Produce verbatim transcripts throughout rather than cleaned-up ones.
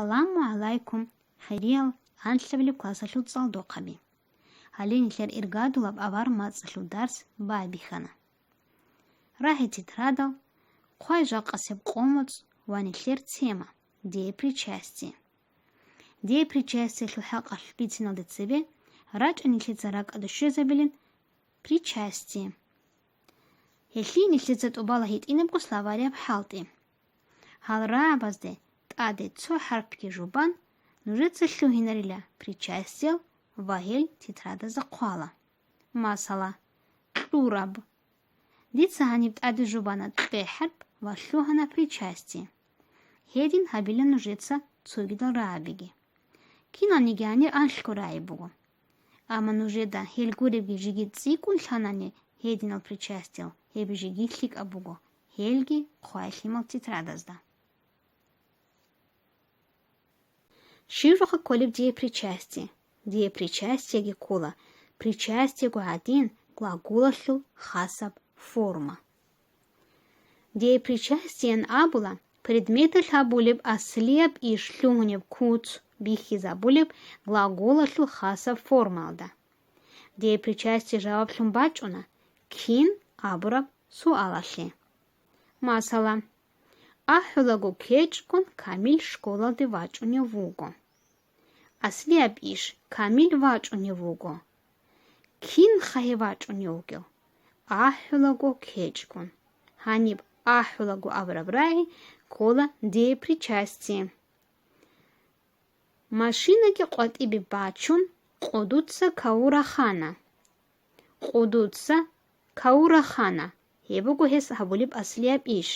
Саламу гӀалайкум, хириял анлъабилеб классалъул цӀалдохъаби. Гьале нилъер иргадулаб авар мацӀалъул дарс байбихьана. РагӀи тетрадал, хъвай жакъасеб къо-моцӀ ва нилъер тема – деепричастие. Деепричастиялъул хӀакъалъулъ бициналде цебе рачӀа нилъеца ракӀалде щвезабилин причастие. Гьелъие нилъеца тӀубала гьитӀинабго словарияб хӀалтӀи. Гьал рагӀабазде тӀаде цо хӀарпги жубан, нужеца лъугьинарила причастиял ва гьел тетрадазда хъвала. Масала, кьураб. Дица гьаниб тӀаде жубана кье хӀарп ва лъугьана причастие. Гьедин гьабила нужеца цогидал рагӀабиги. Киналниги гьанир анлъго рагӀи буго. Амма нужеда гьел гуребги жеги цӀикӀкӀун лъанани гьединал причастиял, гьеб жеги лъикӀаб буго, гьелги хъвай лъимал тетрадазда. Щиб жоха кколеб деепричастие? Деепричастиеги ккола причастиего гӀадин глаголалъул хасаб форма. Деепричастиеян абула предметалъ гьабулеб аслияб иш лъугьунеб куц бихьизабулеб глаголалъул хасаб формалда. Деепричастие жаваблъун бачӀуна кин абураб суалалъе. Масала, ахӀулаго кечӀгун Камил школалде вачӀунев вуго. Аслияб иш, Камил вачӀунев вуго. Кинха гьев вачӀунев вугев? АхӀулаго кечӀгун. Гьаниб ахӀулаго абураб рагӀи ккола деепричастие. Машинаги къватӀибе бачун, Къудуца кавура хана. Къудуца кавура хана, гьеб буго гьес гьабулеб аслияб иш.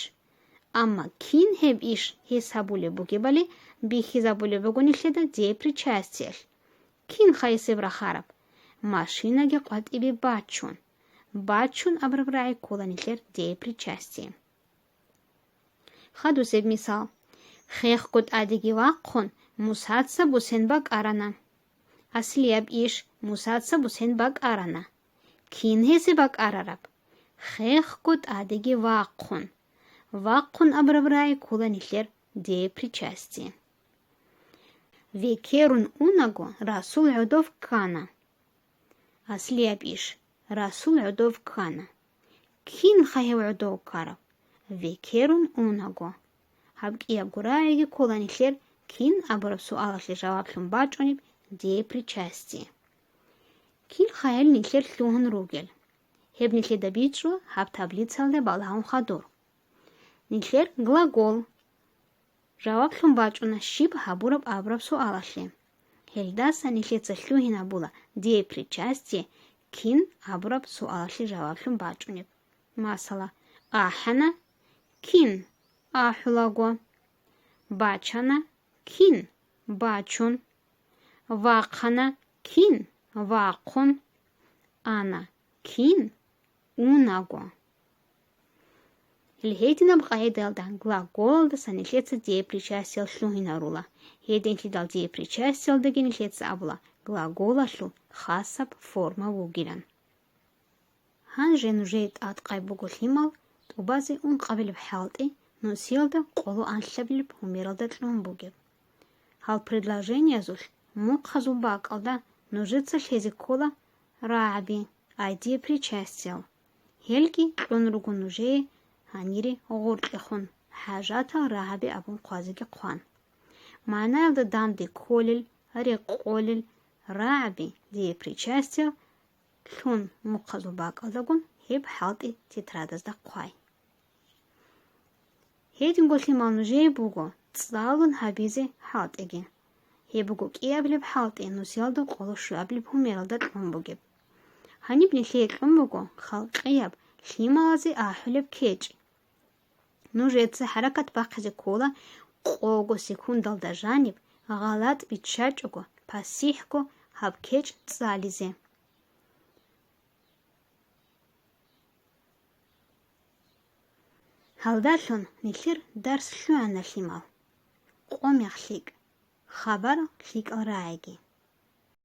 Амма кин гьеб иш гьес гьабулеб бугебали бихьизабулеб буго нилъеда деепричастиялъ. Кинха гьес гьеб рахараб? Машинаги къватӀибе бачун. Бачун абураб рагӀи ккола нилъер деепричастие. Хадусеб мисал. Хехго тӀадеги вахъун, Мусаца бусен бакӀарана. Аслияб иш, Мусаца бусен бакӀарана. Кин гьесие бакӀарараб? Хехго тӀадеги вахъун. Вахъун абураб рагӀи ккола нилъер деепричастие. Векерун унаго, Расул гӀодов ккана. Аслияб иш, Расул гӀодов ккана. Кинха гьев гӀодов ккарав? Векерун унаго. Гьаб кӀиябго рагӀиги ккола нилъер кин абураб суалалъе жаваблъун бачӀунеб деепричастие. Кинха гьел нилъер лъугьун ругел? Гьеб нилъеда бичӀчӀула гьаб таблицалда балагьун хадур. Нилъер глагол жаваблъун бачӀуна щиб гьабураб абураб суалалъе. Гьелдаса нилъеца лъугьинабула деепричастие кин абураб суалалъе жаваблъун бачӀунеб. Масала, ахӀана кин ахӀулаго, бачана кин бачун, вахъана кин вахъун, ана кин унаго. Гьединаб къагӀидаялда глаголалдаса нилъеца деепричастиял лъугьинарула. Гьединлъидал деепричастиялдаги нилъеца абула глаголалъул хасаб форма вугилан. Гьанже нужее тӀадкъай буго лъимал тӀубазе ункъабилеб хӀалтӀи нусиялда къоло анлъабилеб гьумералда кьун бугеб. Гьал предложениязулъ мухъазул бакӀалда нужеца лъезе ккола рагӀаби, ай деепричастиял. Гьелги кьун руго нужее гьанире гъоркьехун, хӀажатал рагӀаби абун хъвазеги хъван. МагӀнаялда данде кколел, рекъолел рагӀаби, деепричастиял, лъун мухъазул бакӀалдагун гьеб хӀалтӀи тетрадазда хъвай. Гьединго лъимал нужее буго цӀалун гьабизе хӀалтӀиги. Гьеб буго кӀиабилеб хӀалтӀи нусиялда къоло щуабилеб гьумералда кьун бугеб. Гьаниб нилъее кьун буго халкъияб лъималазе ахӀулеб кечӀ. Нужеца хӀаракат бахъизе ккола къого секундалда жаниб гъалатӀ биччачӀого, пасихӀго гьаб кечӀ цӀализе. Гьалдалъун нилъер дарс лъугӀана лъимал. Къо-мех лъикӀ, хабар лъикӀал рагӀиги.